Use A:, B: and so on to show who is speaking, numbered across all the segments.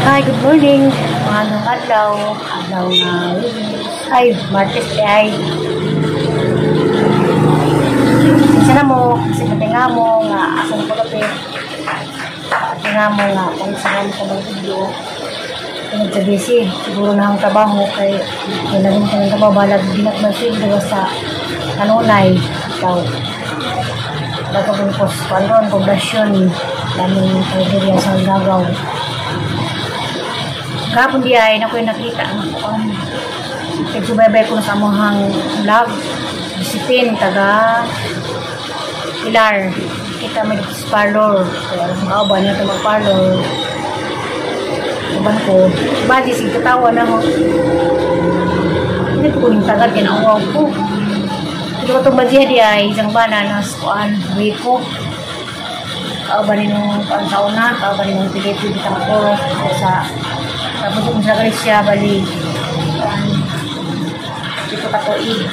A: Hi, good morning. Maayong adlaw, adlaw nga Lunes. Ay, Martes di ay. Isa na mo, kasi nga mo, nga asa na ko lapit. Nga mo nga, kung sa mo sa mga video. Tungod sa busy, siguro na ang trabaho kay kay naging kang trabaho, balag ginat na sweldo sa kanunay. Daw. Nagkabun ko sa ron, poblasyon, daming kaidiriya sa gagaw. Kahapon di ay, nako'y nakita ang kuan. Nagsubaybay ko na sa amuhang vlog. Disipin, taga Pilar. Kita may dito sa parlor. Kaya alam ko ba niya ito mag-parlor. Uban ko. Badi, sige katawa na ko. Hindi ko yung tagad, kinauwaw ko. Pero itong badya di ay, isang bana na sa kuan, ko. Kauban ninong kuan sa una, kauban ninong Pilipi bitang ko. Sa tapos kung sa Galicia, bali, dito katuig.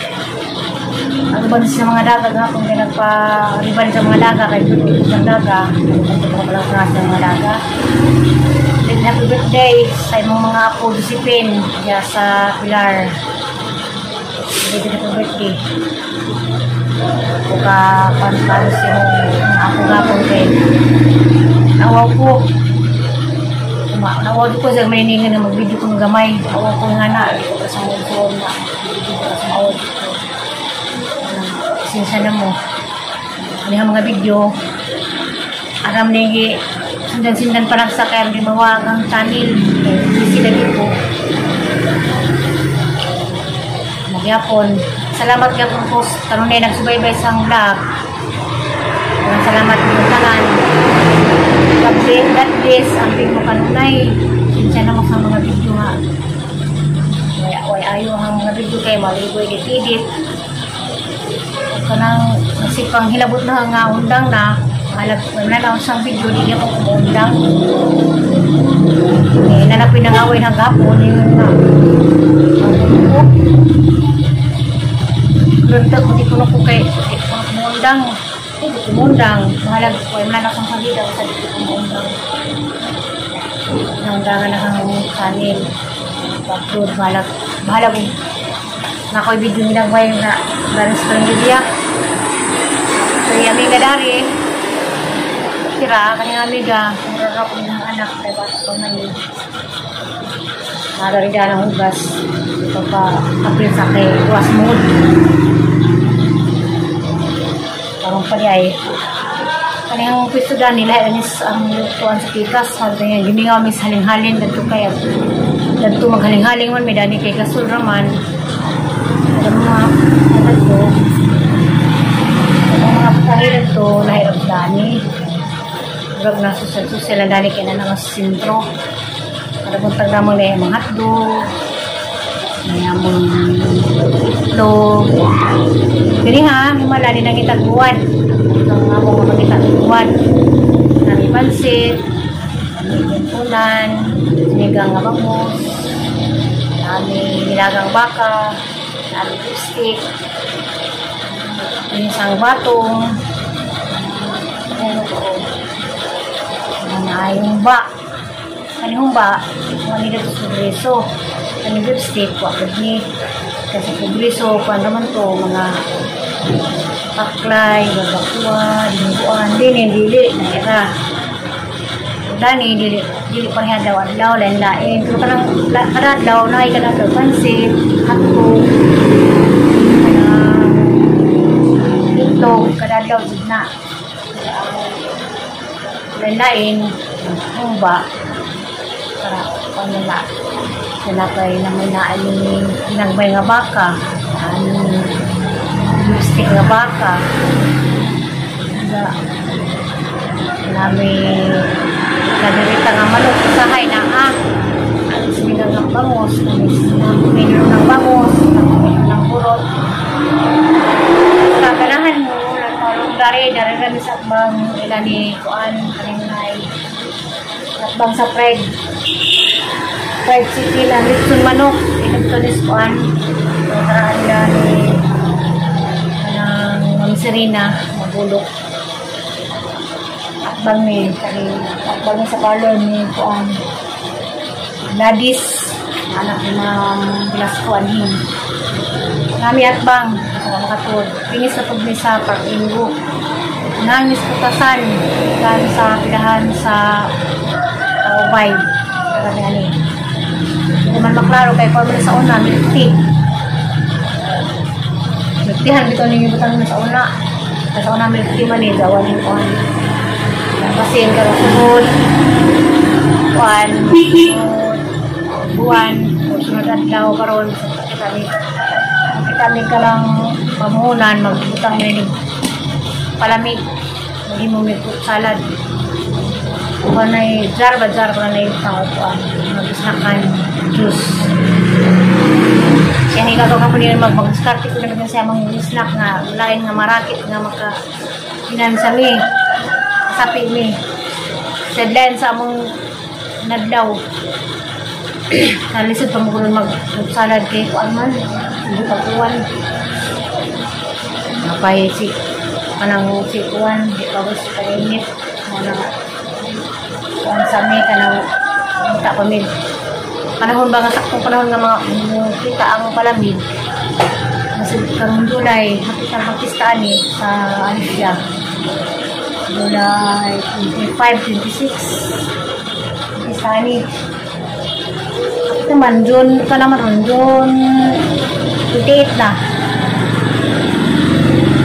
A: Ang ba sa mga daga, nga, kung nagpa-riban sa mga daga, kahit dito sa daga, ito ko pala sa mga daga. Then, happy birthday sa imong mga apo, Josephine, diya sa Pilar. Happy birthday. Kung ka, pan-pan sa imong mga apo gapon kay nawaw ko. Nawaw ko sa maniningan na mag-video ko ng gamay. Awaw ko nga na. Sa mga na. Sa mga ko. Sinsya na mo. Ano yung mga video. Aram nigi sundan-sundan pa lang sa kaya di mawag ang channel. Busy lagi ko. Magyapon. Salamat gyapon ko kanunay nagsubaybay sa vlog. Salamat mo tanan. God bless, God bless ang mo kanunay. Sinsya na mo sa mga video nga. Way, way ayo ang mga video kay maligoy edit. Kanang nasipang hilabot na nga undang na alag wala na sa video di niya ko undang. Eh nanapin ang away ng gapon yung nga. Lunta ko di ko na ko kay di ko undang. Di ko undang. Mahalag ko wala na akong pagida sa di ko undang. Naundangan na kang channel. Upload balag bahalag na ako'y video ginagmay nga ganas pa rin video. So, yung amiga dari, tira, kanyang amiga, mura ko ng anak, kay bata pa man yun. Nararida ng hugas, ito pa, apil sa kay was mood. Parang pa niya eh. Kanyang pwesto dani, lahat anis ang lutuan sa pikas, sabi niya, giningaw mis haling-halin, dito kaya, dito maghaling-haling man, may dani kay gasol raman. Ang mga ano ang mga putahe dito, nahirap dani. Murag na social-social ang dani kaya na naman sa sentro. Para kung tagdamang na yung mga hotdog, may among itlog. Kini ha, himala ni nang itaguan. Ang among mga itaguan. Nami pansit, nami unan, sinigang nga bangus, nami nilagang baka, nami lipstick, isang batong, ano ko, mga ba, kanihong ba, mga nila sa progreso, kaning lipstick, wakod ni, kasi progreso, kuan naman to, mga paklay, babakuan, dinuguan, din, dili, naira. Dani, dili, dili pa niya daw, adlaw, lain-lain. Pero kanang, kada adlaw, na kada adlaw, pansit, hotdog, kanang itlog, kada adlaw, na. Lain-lain, humba, para, paano na, sinapay naman na, aning, ginagmay nga baka, aning, lipstick nga baka, nami, kadirita nga manok, usahay na ah, ang sinigang ng bangos, nami ng bangos, nami ng burot. Sa ganahan mo, nagparong dari, dari kami sa akbang ila ni Kuan, kaninay, akbang sa fried, fried chicken, ang litson manok, inagtunis Kuan, karaan nila ni, ng Ma'am Serena, mabulok. Akbang ni, akbang ni sa parlor ni Kuan. Gladys, anak ni Ma'am Velasco anhin. Nami at bang, ako makatuod. Finish na pud mi sa Park Ingo. Nangis putasan, kan sa pilahan sa Ubay. Kami ani. Hindi man maklaro kay forma sa una, milk tea. Milk tea, bitaw ninyo butang na sa una. Sa una milk tea man eh, gawan yung kuan. Kasi yung karon sunod, kuan, buwan, sunod adlaw karon kita mi ka lang pamuhunan, magbutang ni palamig, maghimo mi fruit salad. Kuan ay jar ba jar ko na yung kuan, mag-snackan, juice. Siya ni gagawa ko niya mag-start ko na naman siya mga snack nga lain nga marakit nga maka ginan sa mi sapi mi sideline sa among nadlaw. Nalisod pa mo kuno mag salad kay kuan man hindi pa kuan napay si kanang si kuan di pa gusto kainit mo na kuan sa mi kanang ta pa mi panahon ba nga saktong panahon nga mga kita ang palamig kasi karong July hapit ang pagpista ani sa ano siya July 25, 26 pista ani hapit naman June ka naman ron June 28 na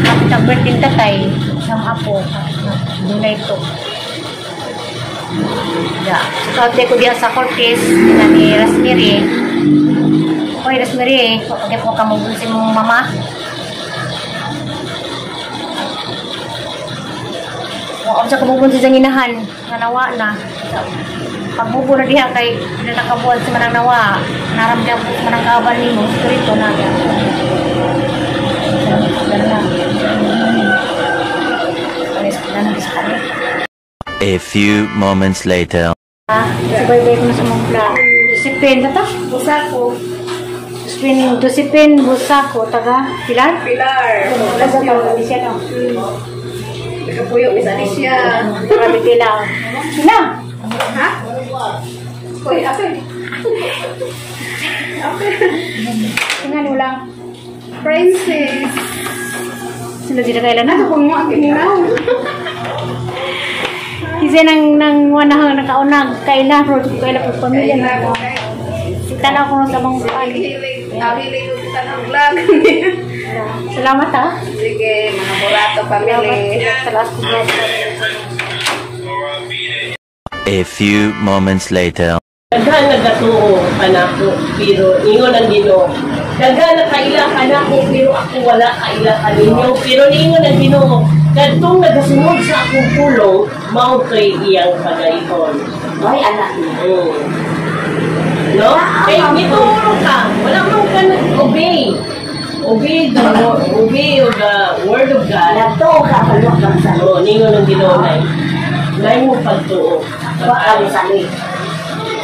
A: hapit ang birthday ni tatay siyang apo hapit na July 2. Ya, so ko diya sa Cortez na ni Rasmiri. Hoy Rasmiri, pag po ka mo si mong mama. Wa sa kamubon sa inahan nga nawa na. Pagbubo na diha kay na nakabuhat sa manang nawa, naramdam ko sa manang kaabal nimo spirito na. Na.
B: A few moments later.
A: Subaybay ko na sa mga vlog. Josephine, tata?
C: Busako.
A: Josephine, Josephine Busako, taga Pilar?
C: Pilar.
A: Taga taga Alicia, no?
C: Nakapuyo, Miss Alicia.
A: Grabe tila. Sila!
C: Ha? Uy, ate. Ate.
A: Tingnan mo lang.
C: Princess.
A: Sila sila kailan na?
C: Ano kung mo ang kininaw?
A: Kasi nang wanahang nakaunag, kaila, pero kaila po pamilya na. Tanaw ko sa mga kuan.
C: Hilig, hilig ko kita ng vlog.
A: Salamat ha.
C: Sige, mga Borato family.
A: Salamat ko.
B: A few moments later.
D: Daghan nagatuo kanako pero ingon ang Ginoo. Daghan nakaila kanako pero ako wala kaila kaninyo. Pero niingon ang Ginoo, kadtong nagasunod sa akong pulong mao kay iyang pagayhon.
E: Ay, anak niya.
D: No? Kay nituro ka, wala man ka nag-obey. Obey the obey the word of God.
E: Nagtuo ka, paluwak lang sa
D: Oo, ningon ang Ginoo nay. Nay mo pagtuo.
E: Wa ka salig.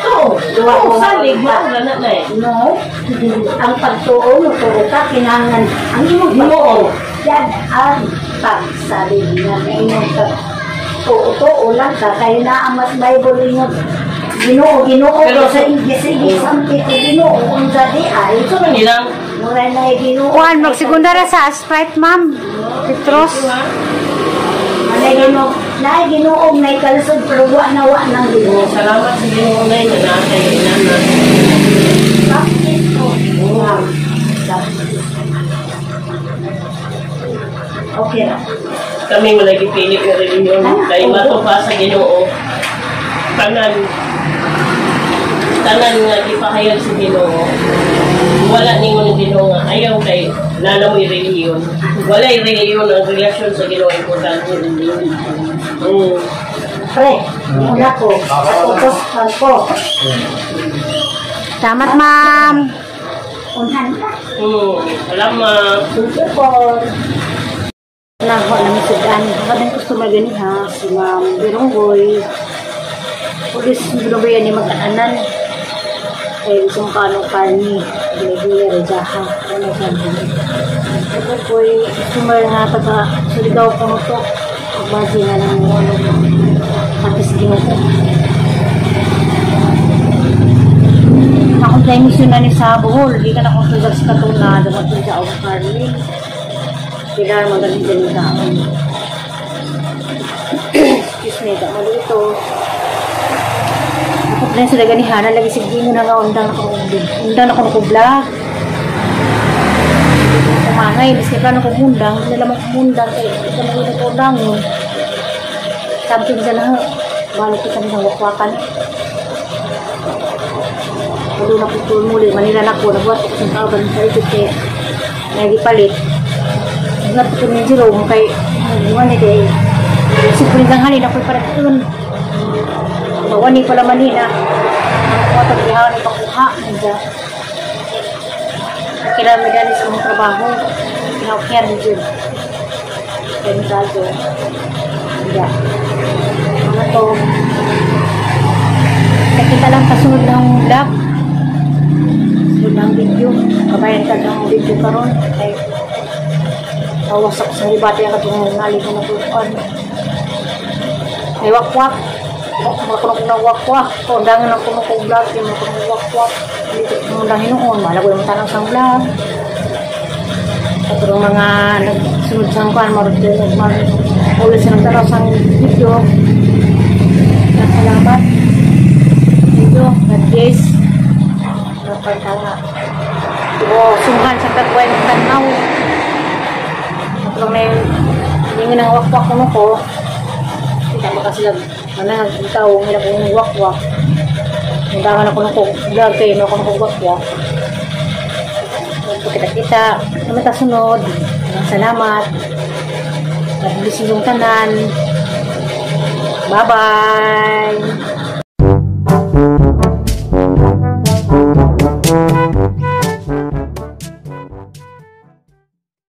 D: Oo,
E: Duwa ko
D: salig mo na nay.
E: No. Ang pagtuo, mutuo ka, kinahanglan. Ang imong pagtuo, yan ang pagsalig nga na imong pagtuo-tuo lang ka. Kaya na ang mas Bible ingon, Ginoo, Ginoo,
D: Pero
E: sa sige, samti ko Ginoo, unsa di ay,
D: Ito man nilang
E: mura na Ginoo.
A: Kuan, magsigunda ra sa Sprite, ma'am. Petros.
E: Nay Ginoo, nay Ginoo, nay kalsod pero wa na wa nang Ginoo.
D: Salamat sa Ginoo nay na natay inana.
E: Bakit ko? Okay ra.
D: Kami wala gipili nga relihiyon kay matupa sa Ginoo. Tanan tanan nga gipahayag sa Ginoo. Wala ningon ang Ginoo nga ayaw kay nana mo'y relihiyon. Wala relihiyon ang relasyon sa Ginoo importante.
E: Pre, una ko, tapos ko.
A: Salamat, ma'am.
E: Unhan ka.
D: Salamat.
E: Thank you po.
A: Nagawa namin sudan. Kadang customer gani ha, si Ma'am Bironggoy. Pulis Bironggoy yan yung magkaanan. Kaya gusto mo kaano karni. Gila-gila, rejaha. Ano siya? Ito po'y customer nga taga Surigao po to. Pagbasi nga ng ano. Tapos ginoo. Na mission na ni sa Bohol. Di ka na kung tugag sa Katuna, dapat sa og Carmen. Pilar magaling din taon. Excuse me, da maluto. Ako na sa ganihanan lagi sig mo na nga undang ako, undang ako ko vlog. Kumangay, miski plano ko mundang, nila mo mundang kay ito mo ko undang. Sabi ko na balik kita sa wakwakan. Wala na ko muli, Manila na ko, nabuhat ko sa tao sa ikot kay nagipalit. Nabuhat ko ni Jerome kay nagbuhan ni kay siprin lang halin ako para doon. Mawani pala Manila. Ang kuha tagbihawan ni pakuha. Nandiya. Kailangan may dali sa mga trabaho. Kinaukyar ni Jun. Kendrado. Nandiya. Mga to. Nakita lang kasunod ng vlog. Sunod ng video. Kabayan ka ng video karon. Kay awas ako sa ribate ang katong ngali ko natutuan. May wakwak. Mga kuno na wakwak. Undangan ang kuno kong vlog. Yung mga kuno wakwak. Dito undang hinuon. Mahalaga yung tanong sa vlog. Katulong mga nagsunod sa kuan. Marot ulit sa nagtanaw sa video. Salamat. Video. God bless. Napagkala. O, sunghan sa katway ng tanaw. Katulong na yung hindi nga nang wakwak kuno ko. Kita mo kasi lang manang tao nila kung wakwak. Undangan ako ng vlog kayo no kung wakwak. Kita-kita. Naman ta sunod. Salamat. God bless yung tanan. Bye-bye.